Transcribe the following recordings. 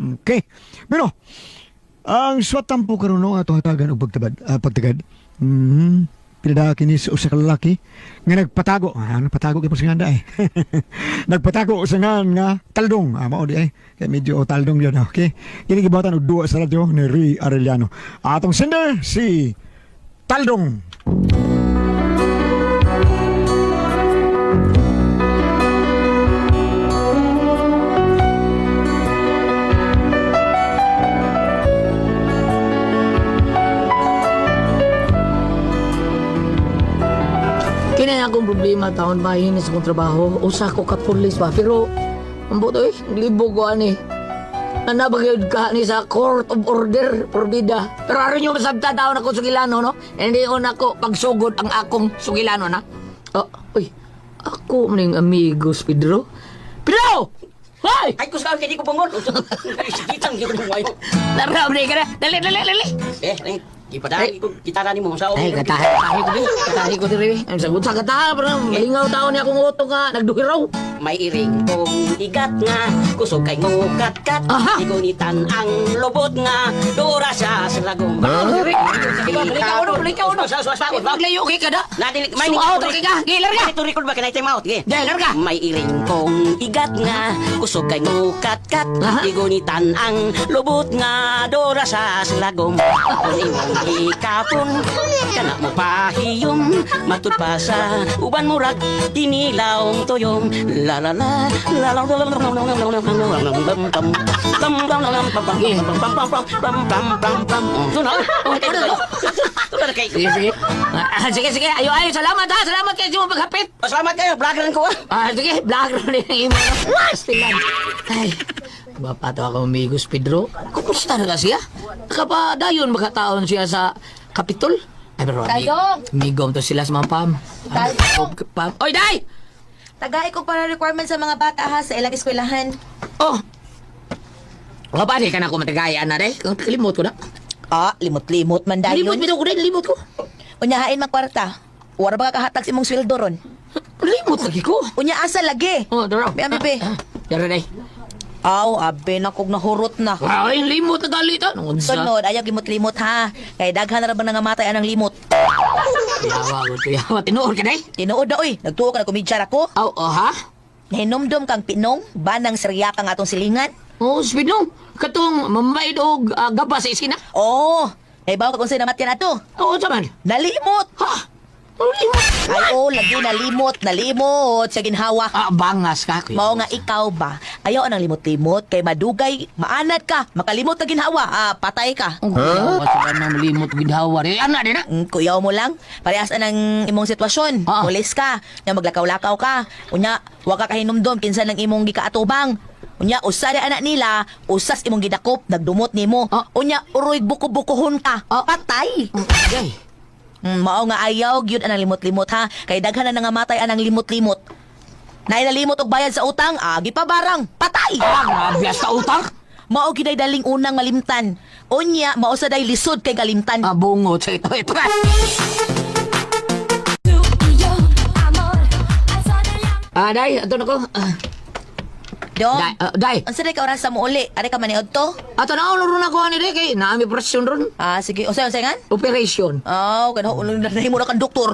Okay. Pero ang swat tampo karon no ato hatagan og pagtabad, pagtagad. Pinadaka kini sa usa ka lalaki nga nagpatago. Nagpatago gyud sa nganda eh. Nagpatago sa ngan nga taldong. Mao di ay. Kay medyo taldong yun. Okay. Kini gibuhatan og duwa sa radyo ni Ray Arellano. Atong sender si Taldong. Kini na akong problema taon bahin sa akong trabaho. Usa ko ka pulis ba pero ang buto eh, libog ko ani. Nanabagayod ka ni sa court of order prorbida. Pero aron nyo masabta taon ako sugilano no. Hindi on ako pagsugod ang akong sugilano na. Oh, uy, ako maning amigos Pedro. Pedro! Hoy! Ay, kusog kay di ko bangol. Kitang gyud ko wayo. Laro ni ka na. Dali, dali, dali. Eh, eh, ipadali ko gitara nimo sa Ay, katahi, katahi ko di. Katahi ko diri. Ang sagot sa kataha, pero malingaw taon niya akong utok nga, nagduhiraw. May iring kong igat nga, kusog kay ngukat-kat. Aha! Igunitan ang lobot nga, dura siya sa lagong. Balik ka uno, balik ka uno. Maglayo kay kada. Nadili, may Suaw to kay ka. Gilar ka. Ito record ba kanay time out? Ge. Gilar ka. May iring kong igat nga, kusog kay ngukat-kat. Aha. Igunitan ang lobot nga, dura sa lagom. Kung imong ikapon, kana mo pahiyom, matud pa sa uban murag, dinilawng tuyong. La la la, la la la la la la la la la la la pam pam pam pam pam pam pam pam pam pam pam pam pam. Ito na. Ito na kay. Sige, sige. Sige, sige. Ayo, ayo. Salamat ha. Salamat kayo sa imong paghapit. Oh, salamat kayo, vlogger ko ah. Sige. Vlogger na yung imo. Pastilan. Ay. Bapato ako amigos Pedro. Kumusta na ka siya? Nakapadayon makataon siya sa Kapitol. Ay, pero Tayong! Amigom to sila sa mga pam. Tayong! Pam. Oy, day! Tagay ko para requirement sa mga bata ha sa ilang eskwelahan. Oh! Wala pa, di ka na ako matagayan na, day. Kung Kalimot ko na. Limot-limot man dayon. Limot, bitaw ko rin, limot ko. Unyahain magkwarta. Wala ba ka kahatag sa imong sweldo ron? Limot lagi ko. Unya asa lagi. Oh, daro. Be, ami, be. Daro, day. Aw, abe na kog nahurot na. Wow, yung limot na galit, ah. Nung unsa. Sunod, ayaw limot-limot ha. Kay daghan na ra bang nangamatay anang limot. Yawa, ko yawa. Tinuod ka, day. Tinuod na oy, nagtuo ka na komedya ra ko. Aw, oh, ha? Nahinumdum kang pinong, banang serya kang atong silingan. Oh, spinong. Katong mamaid og gaba sa iskina. Oo, naibaw ka kung sa'yo namatyan ato. Oo, oh, man. Nalimot! Ha? Ano limot? Ay, oh, lagi nalimot, nalimot sa ginhawa. Bangas ka, kuya. Mao nga ikaw ba? Ayaw anang limot-limot kay madugay, maanad ka, makalimot ka ginhawa, patay ka. Ang kuyawa sa nang limot ginhawa. Eh, ana din na. Kuyaw mo lang. Parehas anang imong sitwasyon. Pulis ka, nya maglakaw-lakaw ka. Unya, wa ka kahinumdom kinsa nang imong gikaatubang. Unya, usa di anak nila, usas imong gidakop, nagdumot nimo. Unya, uroy buko-bukohon ka. Patay. Ay. Mao nga ayaw gyud anang limot-limot ha. Kay daghan na nangamatay anang limot-limot. Nailalimot og bayad sa utang, agi pa barang, patay. Grabe sa utang. Mao giday daling unang malimtan. Unya, mao sa day lisod kay kalimtan. Bungot sa ito ito. Day, ato na ko. Dong. Day, day. Unsa day ka oras sa muuli? Ari ka maniod to? Ato na ulo na ko ani day kay naami operasyon ron. Sige. Unsa unsa ngan? Operation. Oh, kanho nahimo na kang doktor.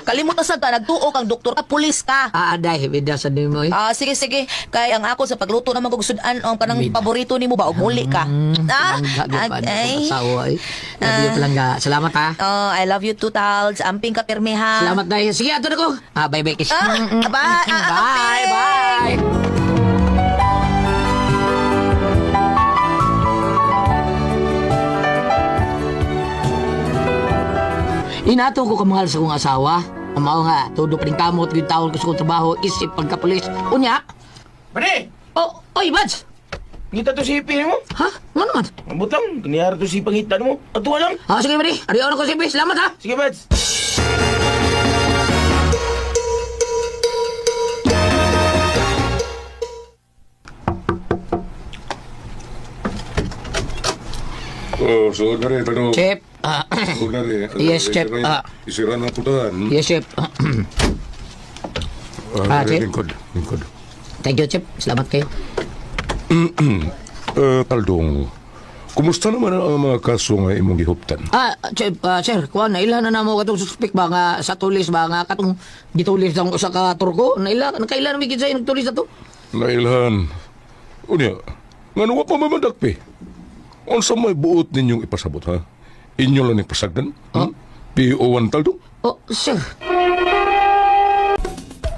Kalimot na sad ka nagtuo kang doktor ka, pulis ka. Day, bida sa nimo eh. Sige sige. Kay ang ako sa pagluto naman kog sudan ang kanang Bida. paborito nimo ba og muli ka. Palangga gyud pa ay. asawa eh. Love you palangga. Salamat ha. Oh, I love you too, Tals. Amping ka pirmi ha. Salamat day. Sige, ato na ko. Bye bye kiss. Bye. Bye Amping. bye. Inato ko kamahal sa kong asawa. Ang mao nga, todo pa rin kamot, yung taon ko sa kong trabaho, isip pagkapulis. Unya! Pare! Oh, oy, Bads! Ngita to si Ipi mo. Ha? Nga naman? Ang butang, kaniyara to si pangitan mo. Ato lang. Sige, Mari. Ariyo na ko si Ipi. Salamat, ha? Sige, Bads. Oh, suod na rin, pero... Chef. Suod na rin. Yes, Chef. Isira na putahan. Yes, Chef. Chef. Lingkod, lingkod. Thank you, Chef. Salamat kayo. Taldong, kumusta naman ang mga kaso nga imong gihuptan? Ah, sir, sir, kuan naila na namo katong suspect ba nga sa tulis ba nga katong gitulis ang usa ka Turko, naila nakaila na mi gid sa nagtulis ato. Nailhan. Unya, ngano wa pa may madakpi? Unsa may buot ninyong ipasabot, ha? Inyo lang ni pasagdan? Hmm? PO1 Taldong? Oh, sir.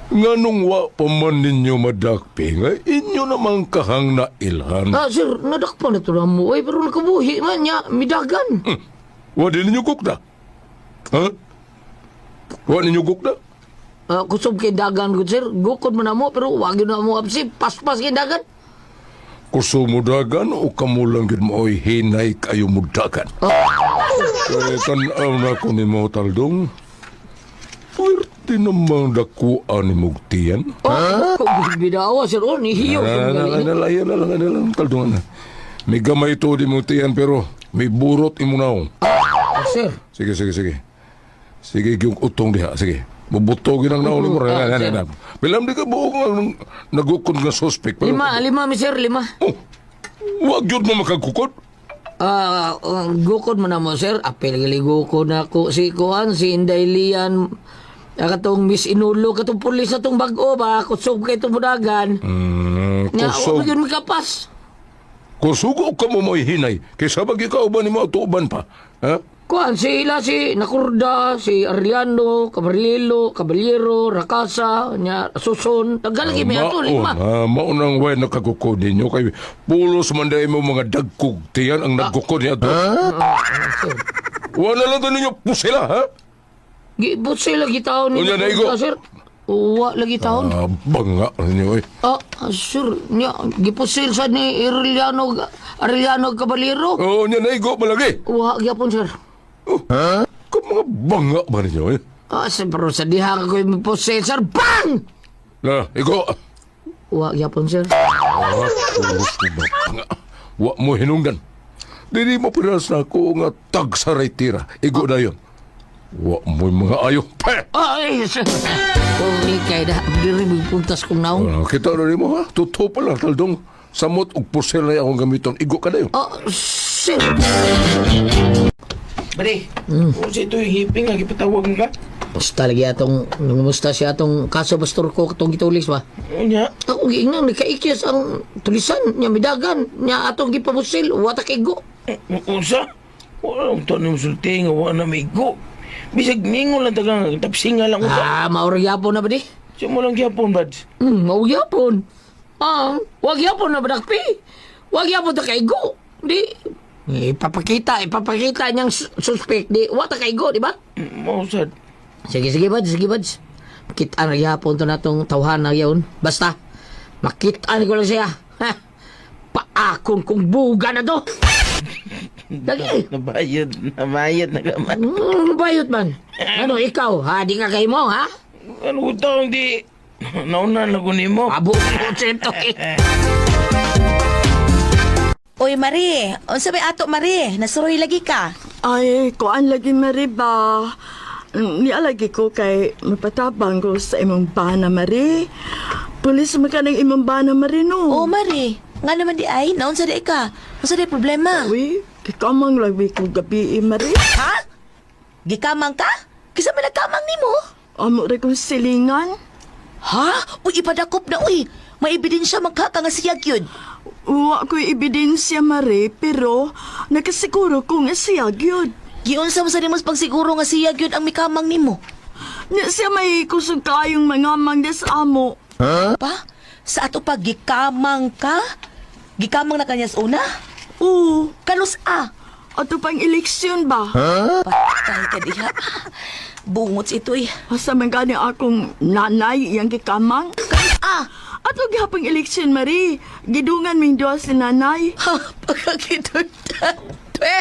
Nganong wa pa man ninyo madakpi nga inyo namang kahang nailhan? Ah, sir, nadakpan na to na mo. Ay, pero nakabuhi man niya, midagan. Wa din ninyo gukda? Ha? Wa ninyo gukda? Ah, kusob kay dagan gud sir, gukod man na mo pero wag yun na mo absi, paspas kay dagan. Kuso mo dagan o kamulang yun mo oy hinay kayo mo dagan? Eh, tanaw na ko ni mo, Taldong. Pwerte namang dakuan ni Mugtian. Oh, huh? Bidawa sir, oh, nihiyo Na, sir. na, na, na, na, na, na, na, na, Taldong na. May gamay ito di Mugtian pero may burot imo naong. Ah, sir. Sige, sige, sige. Sige, yung utong diha. Sige. Bubutogin ang naong mo. Ah, Na, na, sir. na. Bilam di ka buong nga nagukod nga suspect. Pero, Lima, lima mi sir, lima. Oh, wag yun mo makagkukod. Ah, gukod man na mo sir, apil gali gukod na ko si kuan si Inday Lian. Katong Miss Inulo, katong pulis na tong bag-o ba, kusog kay itong budagan. Nga, Kusog. wag yun makapas. Kusugo ka mo mo'y hinay. Kaysa bag ikaw ba ni mo tuban pa? Ha? Kuan, si ila, si Nakurda, si Arliano, Cabrilo, Caballero, Rakasa, nya, Suson. Tagalagi may ato, lima. Maon, maunang way nakagukod ninyo. Kay pulos man dahil mo mga dagkog tiyan ang nagkukod niya to. Ah, sir. Wala lang to ninyo pusila, ha? Gibot sila lagi taon ni Unya, naigo. Nakurda, sir. Uwa lagi taon. Ah, banga ninyo eh. Ah, sir, nya, gipusil sa ni Arliano, Arliano Caballero. Oo, niya naigo malagi. Uwa, gyapon, sir. Oh, ka mga banga ba ninyo eh? Ah, sir, pero sa diha ka ko yung pusil, sir. Bang! Na, igo. Uwa, gyapon, sir. Ah, pulos ko ba? Banga. Wa mo hinungdan. Dili mo piras na ako nga tagsaray tira. Igo na yun. Wa mo mga ayo. Pe! Ay, sir. Kung ikay na, diri mo puntas kong naong. Ah, kita na rin mo ha. Totoo pala, taldong. Samot og pusel na akong gamiton. Igo ka na yun. Ah, sir. Pare, kung sa ito yung hiping nga gipatawag mo ka? Musta lagi atong, nangumusta siya atong kaso pastor ko atong gitulis ba? Unya, Ako giingnan, nagkaikyas ang tulisan, niya midagan, niya atong gipamusil, wata kay go. unsa? Wala akong tanong sulti nga wala na may go. Bisag ningon lang tagang tapsinga lang uta. Ah, maura gyapon na ba di? Siya mo lang gyapon, buds. Maura gyapon. Ah, wag gyapon na badakpi. Wag gyapon ta kay go. Di, ipapakita, ipapakita niyang suspect di, wata kay go, di ba? Mausad. Sige, sige, buds, sige, buds. Makita na gyapon to na tong tawhan na yun. Basta, makita ko lang siya. Ha? Paakon kong buga na to. Lagi. Nabayad, nabayad na ka man. Bayot man. Ano, ikaw, ha? Di ka kay mo, ha? Ano ko taong di... Nauna lang ko nimo. Abo ko sento. Oy, Marie, unsa may ato Marie? Nasuroy lagi ka. Ay, kuan lagi Mari ba? Nialagi ko kay mapatabang ko sa imong bana Mari. Pulis man ka ng imong bana Mari no. Oh, Marie, nga naman di ay, naunsa di ka? Unsa di problema? Uy, kikamang lagi ko gabi eh, Mari. Ha? Gikamang ka? Kisa man nagkamang nimo? Amo ra kong silingan. Ha? Uy, ipadakop na uy. May ebidensya magka ka nga siyag yun. Wa ko'y ebidensya Mari, pero nakasiguro ko nga siya gyud. Giunsa mo sa nimos pagsiguro nga siyag yun ang mikamang nimo. Nya siya may kusog kayong mga mangdes amo. Pa? Sa ato pa gikamang ka? Gikamang na kanya sa una? Oo, Kanus a? ato pang eleksyon ba? Patay ka diha. Bungots ito eh. Asa man gani akong nanay iyang gikamang? Kanus a? Ato gihapong eleksyon, Marie. Gidungan ming duha si nanay. Ha, pagkakidurta. Twe!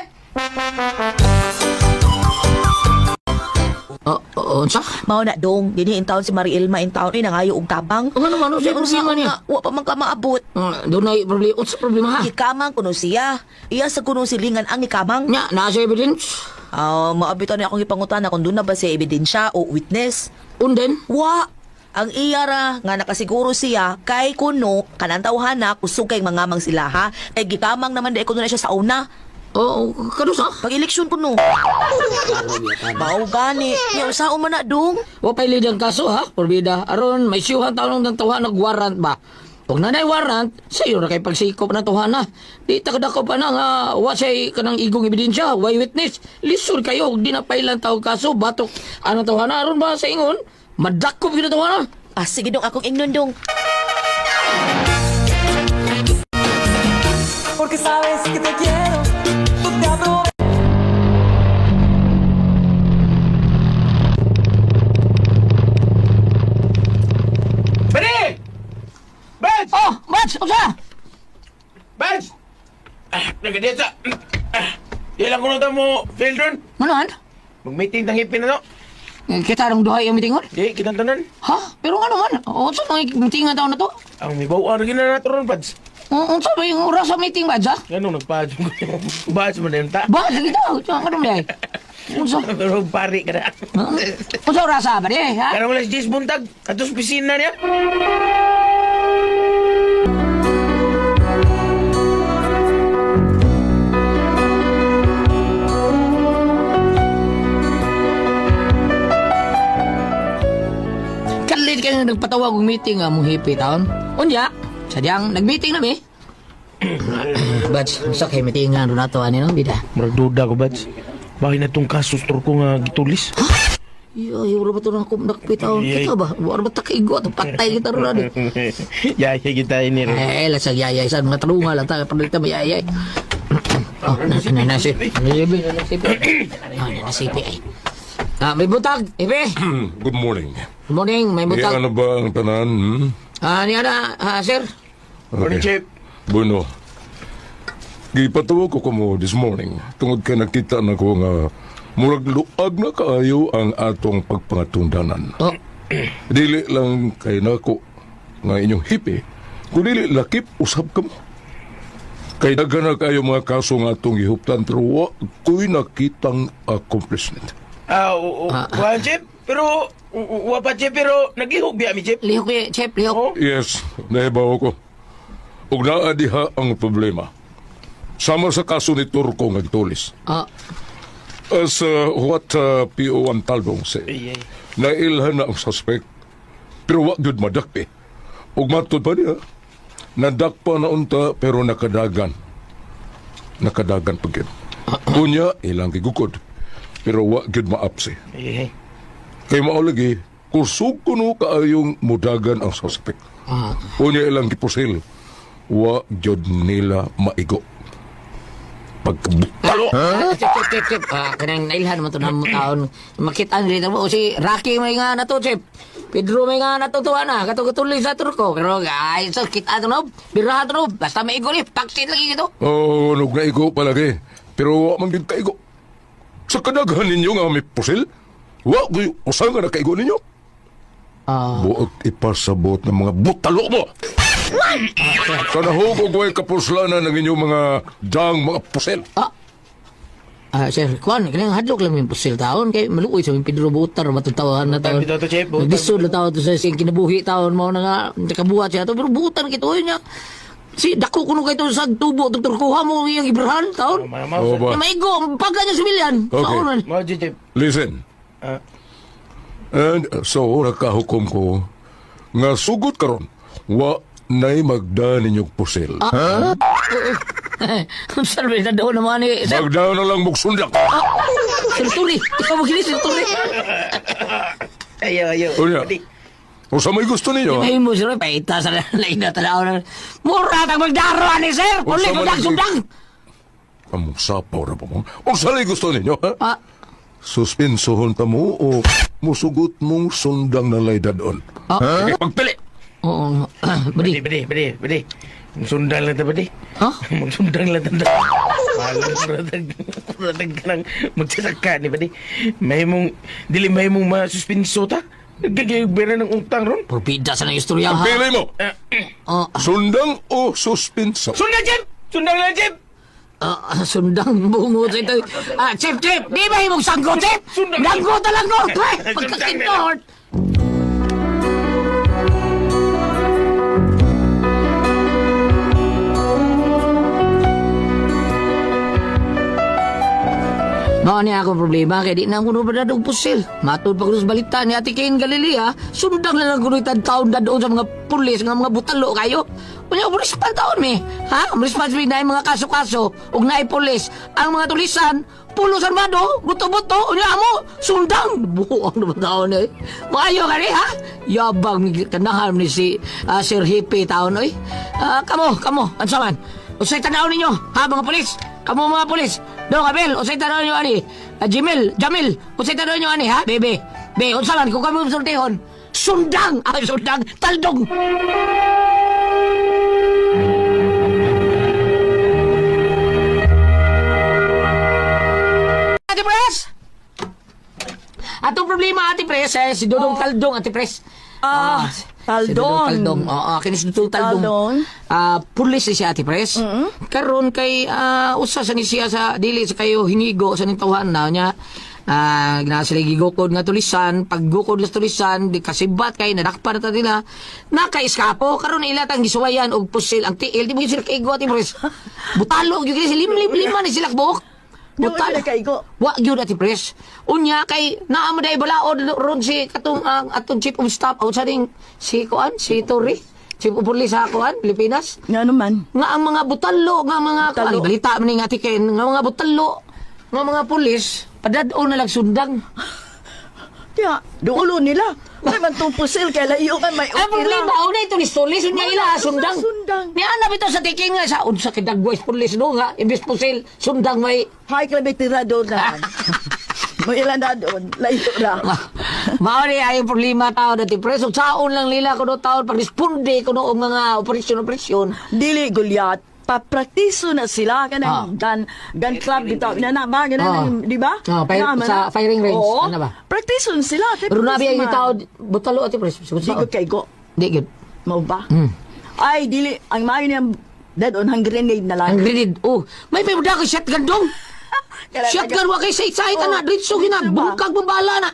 Oh, oh, unsa? Mao na dong, dinhi in town si Marie Elma in town eh nangayo og tabang. Ano naman, unsa problema niya? Wa pa man ka maabot. Dunay problema, unsa problema ha? Gikamang kuno siya. Iya sa kuno silingan ang gikamang. Nya, naa siya evidence. Ah, maabitan ni akong ipangutana kung doon na ba siya ebidensya o witness. Unden? Wa. Ang iya ra nga nakasiguro siya kay kuno kanang tawhana kusog kay mangamang sila ha. Kay gikamang naman di kuno na siya sa una. Oh, kanusa? Pag eleksyon kuno. Mao gani. Nya usaon man na dong? Wa pay ang kaso ha, porbida. Aron may siyuhan taon ng tawhan nag warrant ba. Kung nanay warrant, sayo ra kay pagsikop ng tawhana. Di ta kadako pa na nga wa say kanang igong ebidensya, way witness. Lisod kayo og di na pailan tawag kaso batok anang tawhana aron ba sa ingon? Madakop gyud ang tawhana. Ah, sige dong, akong ingnon dong. Porque sabes que te quiero, tú te aprovechas. Bani! Bats! Oh, Bats, unsa? Bats! Ah, nagadeta. Ah, di lang ko na mo, Feldron. Manuan? Mag-meeting tang ipin na to. Kita rong duhay ang meetingon? Di, kitang tanan. Ha? Pero nga naman, unsa man meeting nga taon na to? Ang may bawaan rin na nato ron, Pads. Unsa ba yung oras sa meeting ba, ha? Ganun, nagpads mo. Pads mo na yun, ta. Ba, sige ta, unsa ka naman Unsa? Pero pari ka na. Unsa oras ba di, ha? Karang wala si Jace Buntag. Ato sa pisina niya. Kalit kayo nga nagpatawag og meeting nga mong hippie taon. Unya, sadyang nag-meeting na mi. Bats, unsa kay meeting nga nato ani no bida. Murag duda ko, Bads. Bakit na itong kaso ko nga gitulis? Yo, yo ba to na akong nakpit taon Yay. kita ba? Wala ba ta kaigo at patay kita ron ani. Yaya kita ini ron. Eh, lasag yayay sa mga tarunga lang ta palit ta mayayay. Oh, na na na si. Na si. Ah, na si ay. Ah, may butag, Ibe. Good morning. Good morning, may Iya butag. na ba ang tanan? Hmm? Ah, niya na, ah, sir. Morning, Chief. Bueno. Gipatawag ko kamo this morning tungod kay nakita na ko nga murag luag na kaayo ang atong pagpangatundanan. Oh, Dili lang kay nako nga inyong hipi, kun dili lakip usab kamo. Kay daghan na kayo mga kaso nga atong gihuptan pero wa ko'y nakitang accomplishment. Ah, oo. Wa, Chief. Pero, wa pa, Chief. Pero, nagihog biya mi, Chief. lihok eh, chef, lihok. Oh. Yes, nahibaw ko. Ug naa diha ang problema. Sama sa kaso ni Turko nga gitulis. Ah, As what PO1 Talbong say, Ay, ay. nailhan na ang suspect, pero wa gyud madakpi. Ug matud pa niya, nadakpa na unta pero nakadagan. Nakadagan pa gyud. Unya, ilang gigukod, pero wa gyud maapsi. Ay, ay. Kay mao lagi, kusog kuno kaayong mudagan ang suspect. ah. Unya ilang gipusil, wa gyud nila maigo. Pagkabutalo! Ah, chef, chef, chef, chef. Ah, kanang nailhan mo to na mo taon. Makita ang dito mo. O, si Rocky may nga na to, chef. Pedro may nga na to, tuwa na. Katong katuloy sa Turko. Pero, ay, so, kita to no. Birahan to no. Basta may igol, eh. Paksit lagi ito. Oo, oh, naigo palagi. Pero wa man gyud kaigo. Sa kadaghan ninyo nga may pusil, wa gyud usa nga nakaigo ninyo. Ah, Buot ipasabot ng mga butalo mo. Sa nahug og way kapuslanan ng inyong mga dang mga pusil. ah. Ah, sir, kuan, kanang hadlok lang yung pusil taon. Kay maluoy sa yung Pedro Butar, matutawahan na taon. Bitaw to, chef. Butar. Naglisod na taon to sa siyang kinabuhi taon mo na nga, nakabuhat siya to. Pero butan kito, yun niya. Si, dako kuno kay to sa tubo, Dr. Kuha mo iyang ibrahan taon. Oh, mama. Oo ba? Na maigo, ang pagka niya sibilyan. Okay. Sa unan. Mao, Chief. Listen. Ah. And so, nakahukom ko nga sugot karon wa nay magda ninyong pusil. Sir, may doon naman ni... Sir, Magda na lang mugsundak. Sir Turi. Ikaw mo kini, Sir Turi. Ayaw, ayaw. Unya. Badi. Usa may gusto ninyo. Ay mo, sir, paita sa lain na tanaw na. Mura tang magdaro ani, sir. Puli, Unsa man magdang ang- sundang. Among sapaw ra ba mo? Unsa lay gusto ninyo, ha? Ah, Suspensohon ta mo o musugot mong sundang na lay dadon? Ah. Sige, pagpili! oo. Badi, Badi. badi, badi, badi. Magsundang lang ta, badi. Ha? Magsundang lang ta. Malang ratag, ratag ka nang magsasaka ni badi. May mong, dili may mong masuspenso ta. Nagkagayag ng utang ron. Porbida sa nang istorya, ha? Pili mo! Oh, Sundang o suspenso? Sundang, Chief! Sundang lang, Chief! ah, sundang bungo sa ito. Ah, Chip, Chip! Di ba himong sanggo, Chip? Sundang. Langgo na langgo! Sundang na lang. Pagkakintor! Mao ni akong problema kay di na kuno pa og pusil. Matud pa kuno sa balita ni Ate Kane Galilea, sundang na lang kuno taon doon sa mga pulis nga mga butalo kayo. Unya mo taon mi. Ha? Mo mi na mga kaso-kaso ug naay pulis. Ang mga tulisan, pulos armado, buto-buto, unya mo sundang. Buang naman taon eh. Maayo kani ha? Yabang kanahan ni si Sir Hippie taon oy. Kamo, kamo, unsa man? Unsay tanaw ninyo, ha mga pulis? Kamo mga pulis. Do Abel, unsay tanaw ninyo ani? Jimil, Jamil, unsay tanaw ninyo ani ha? Bebe. Be, unsa man kung kamo sultihon? Sundang, ah, sundang, taldong. Ate Pres! Atong problema, Ate Pres, eh, si Dudong Taldong, Ate Pres. Ah, Si Dudong Taldong. Taldong. Oo, kini si Dudong Taldong. Taldong. Ah, pulis ni siya, Ate Pres. Karon kay usa sa ni siya sa dili sa kayo hinigo sa ning tawhan na niya. Ah, sila gigukod nga tulisan, paggukod sa tulisan, di kasibat kay nadakpan na ta nila. Nakaiskapo karon ila tang gisuwayan og pusil ang tiil, di mo gyud sila kaigo, Ate Pres. Butalo gyud kini sila lim lima ni sila buok. Di mo sila kaigo. Wa gyud, Ate Pres. Unya kay naa mo day balaod ron si katong ang atong chief of staff o sa ning si kuan si Torre, chief of police sa kuan Pilipinas. Nga naman. Nga ang mga butalo nga mga Butalo. kuan balita man ni nga Ate Ken nga mga butalo nga mga pulis padad-on na lang sundang. Kaya, duulo nila. May man tong pusil kay layo kay may Ang okay problema lang. una ito ni Solis unya ila sundang. Sundang. Ni ana bitaw sa tiking nga sa unsa kay dagway pulis no nga imbes pusil sundang may Hay kay may tira doon na. May ilan na doon. Layo ra. Mao ni ay problema tao dati preso saon lang nila kuno taon pag responde kuno og mga operasyon operasyon. Dili Goliath. Papraktiso na sila kanang gun club bitaw na na ba ganun di ba? Ah, Naa man sa na. firing range, Oo. ano ba? Praktiso na sila. Kay Pero nabi ay policeman. tao butalo ati preso. Di ko kay go. Di gyud. Mao ba? Ay dili ang maayo niyang dead on ang grenade na lang. Ang grenade. Oh, may may ko shotgun dong. Shotgun wa kay sa sa Oh, na diretso gina diretso ba? bungkag mo bala na.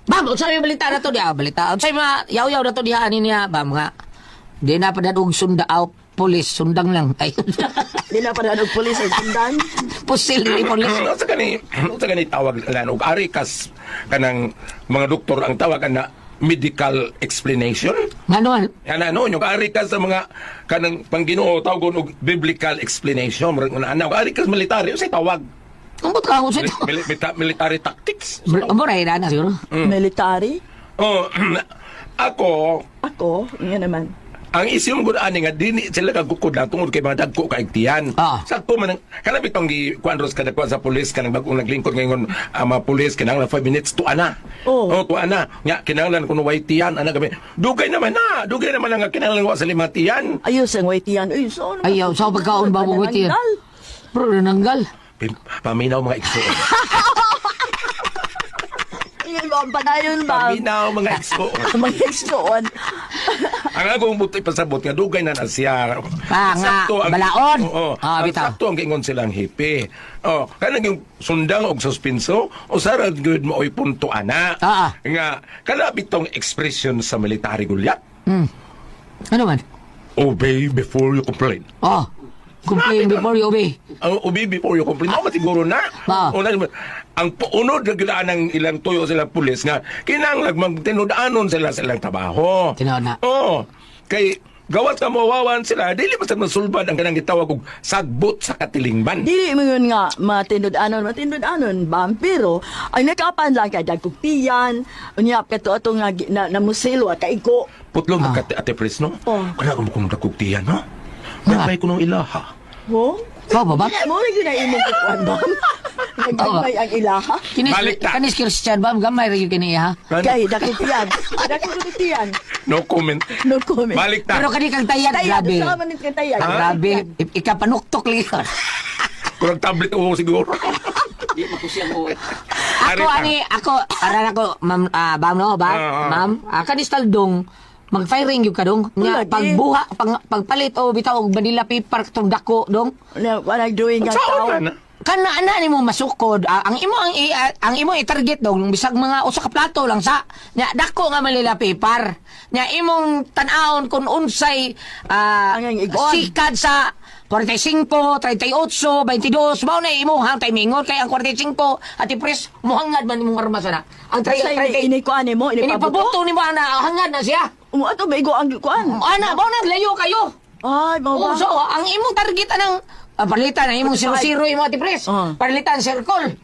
Bam, unsa may balita na to diha? Balita. Unsay mga yaw-yaw na to diha ani niya? Bam nga. Di na padad og sunda aw pulis sundang lang. Ay. Di na pa og pulis ang sundan. Pusil ni pulis. Unsa kani tawag lan og ari kas kanang mga doktor ang tawag na medical explanation? Ngano man? Ana no, yung ari ka sa mga kanang pangginoo tawgon og biblical explanation murag una ana ari ka sa military unsay tawag? Ambot ka unsay to? Military tactics. Ambo ra na siguro. Military. Oh, ako Ako, nga naman. ang isyong gud ani nga dili sila kagukod na tungod kay mga dagko kay tiyan. Sakto man ang kanang bitong gi kuan ros kada kuan sa pulis kanang bag-ong naglingkod ngayon ang mga pulis kinahanglan 5 minutes to ana. Oh. Oh, tuan na. Nga kinahanglan kuno way tiyan ana kami. Dugay naman na, dugay naman na nga kinahanglan wa sa lima tiyan. Ayos ang waitian. Uy, so ano Ayaw, sa pagkaon ba mo tiyan? Nananggal. Bro, nanggal. Paminaw mga igsoon. Ingay ba ang padayon ba? Paminaw mga igsoon. Mga igsoon. Ang akong buti pasabot nga dugay na na siya. Ah, nga, balaod. Oo. Ah, ang bitaw. sakto ang giingon silang hipi. Oh, kanang yung sundang og suspenso usara gyud mo oy punto ana. Nga kana bitong expression sa military gulyat. Ano man? Obey before you complain. Oh. Complain before you obey. Obey before you complain. Mao siguro na. Una, ang unod na gyud ang ilang tuyo sila pulis nga kinahanglan magtinud-anon sila sa ilang trabaho. Tinuod na. Oo. Kay gawas ka mawawan sila, dili ba sa masulbad ang kanang gitawag og sagbot sa katilingban. Dili mo yun nga matindod-anon, matindod-anon ba? Pero ang nakaapan lang kay dagkog tiyan, unya kato ato nga na, na musilo at kaigo. Putlo ah. Ate Pres, no? Oh. Kana ko kung dagkog tiyan, no? Nagmay ko nung ilaha. Ho? Ba ba ba? Mo rin yun ang imong kukuan ba? Naggamay ang ilaha. Kinis, Balik ta. kanis Christian ba? Gamay rin yung kini ha? Kay dagkog tiyan. Dagkog tiyan. No comment. No comment. Balik ta. Pero kani kang tayat, Tayan, grabe. sa man kay tayan. Grabe. Ikapanuktok lang. Kurang tablet ko siguro. Di makusiyang ko. Ako ani ako aran ako ma'am bam no ba ma'am kanis taldong mag-firing yung kadong nya Lagi. pagbuha pagpalit o bitaw og Manila paper katong dako dong Na wala doing nga Saan tao. man? Kana ana nimo masukod, ang imo ang ang imo i-target dong bisag mga usa ka plato lang sa. Nya dako nga Manila paper. Nya imong tan-awon kung unsay Ang igon. sikad sa 45, 38, 22, mao na imong hang timingon kay ang 45 at i-press muhangad man imong armas ana. Ang Sa ini kuan nimo, ini pabuto. Inipabuto nimo ana, hangad na siya. Mo ato maigo ang kuan. Ana, mao na layo kayo. Ay, mao Oh, ba? so ang imong target anang palitan ang imong 00 imo ati pres. Ah. Palitan circle.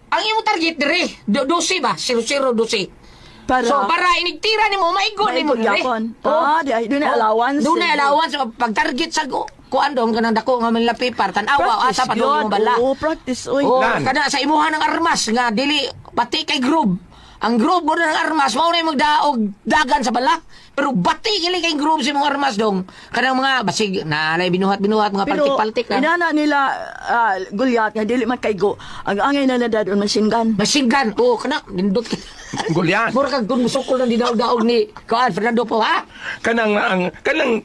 Ang imong target dire, 12 ba? 00 12. Para So para inigtira nimo maigo nimo Maigo dire. gyapon. Ah, di ay dunay allowance. Dunay allowance so, pag target sa kuan dong kanang dako nga Manila paper tan-awa asa pa dong yun. imong bala. Oo, practice oy. Oh, Lan. kana sa imuha ng armas nga dili pati kay groove. Ang groove mo ng armas mao na magdaog dagan sa bala. Pero bati kili kay groove sa imong armas dong. Kanang mga basig na alay binuhat-binuhat mga paltik-paltik lang. inana nila Goliath nga dili man kaigo. Ang angay na nadadon machine gun. Machine gun. Oh, kana nindot. Goliath. Mura kag kun musukol ng dinaog-daog ni Kuan Fernando po ha. Kanang ang kanang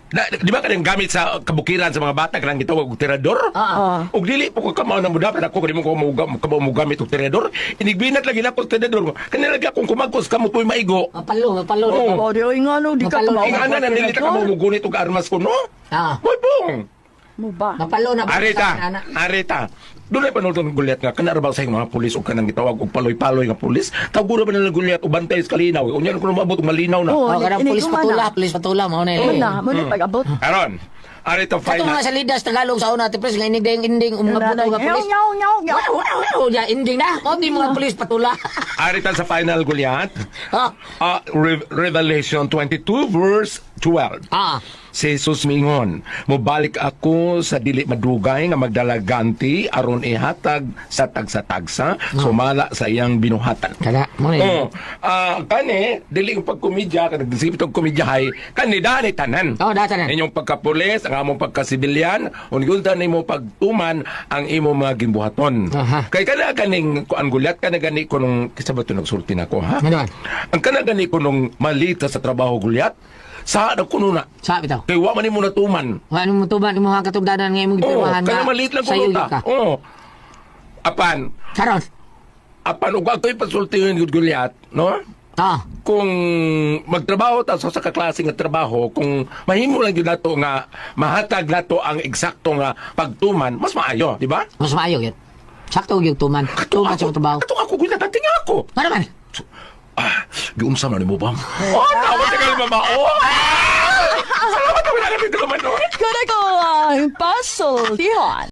na, di ba kanang gamit sa kabukiran sa mga bata kanang gitawag og tirador? Ah. Og dili po ko kamao na mo dapat ako kani mo ko mo mo gamit og tirador. Inigbinat lagi nako og tirador. Kanang lagi akong kumagkos kamo tuoy maigo. Mapalo, mapalo. Oo. Oh, di oy ngano di ka Mapalo. kamao. Ing ana na dili ta kamo mugunit og armas ko no. Ah. Boy bong. Mo ba? Mapalo na ba? Arita, Ana. arita. Dunay panulton gulyat nga kana ra ba sa mga pulis o kanang gitawag og paloy-paloy nga pulis. Tawgura ba nila gulyat og bantay sa kalinaw? Unya ko maabot og malinaw na. Oo. Oh, kanang ini pulis kumana. patula, pulis patula mao na. Mo na, mo na pag-abot. Aron, arita Katong final. mga salidas Tagalog sa una ti pres nga inig dayong inding umabot Inana, og mga pulis. nyaw, nyaw, nyaw. Wow, wow, wow, ya ending na. Mao di mga pulis patula. Arita sa final gulyat. Ah. Revelation 22 verse 12. Ah. Si Jesus mingon, mobalik ako sa dili madugay nga magdalaganti aron ihatag sa tagsa-tagsa sumala sa iyang binuhatan. Kana mo na. Oh, kani dili yung pagkomedya kanang gisipit og komedyahay kani dani tanan. Oh, dani tanan. Inyong pagkapulis, ang among pagkasibilyan, unta nimo pagtuman ang imong mga gimbuhaton. Aha. Kay kana ganing kuan gulyat kana gani ko nung kinsa ba to nagsulti nako ha? Ano man? Ang kana gani ko nung malita sa trabaho gulyat, sa na kuno na. Sa bitaw. Kay wa man nimo natuman. Wa mo tuban imo ha katugdanan nga imong Oo, gipirmahan kana nga. malit lang sayo kuno ta. gyud ka. Oo. Apan, Karon. apan ug ako'y pasultihin gud gulyat, no? Ah. Kung magtrabaho ta sa kaklase nga trabaho, kung mahimo lang gyud nato nga mahatag nato ang eksakto nga pagtuman, mas maayo, di ba? Mas maayo gyud. Sakto gyud tuman. Tuman sa trabaho. Katong ako gyud natinga ako. Ano man? Ah, giunsa na nimo ba? Oh, tawa sa kalma Oh! Ah! Salamat ako na kami no. Kada ko ang puzzle, Tihon.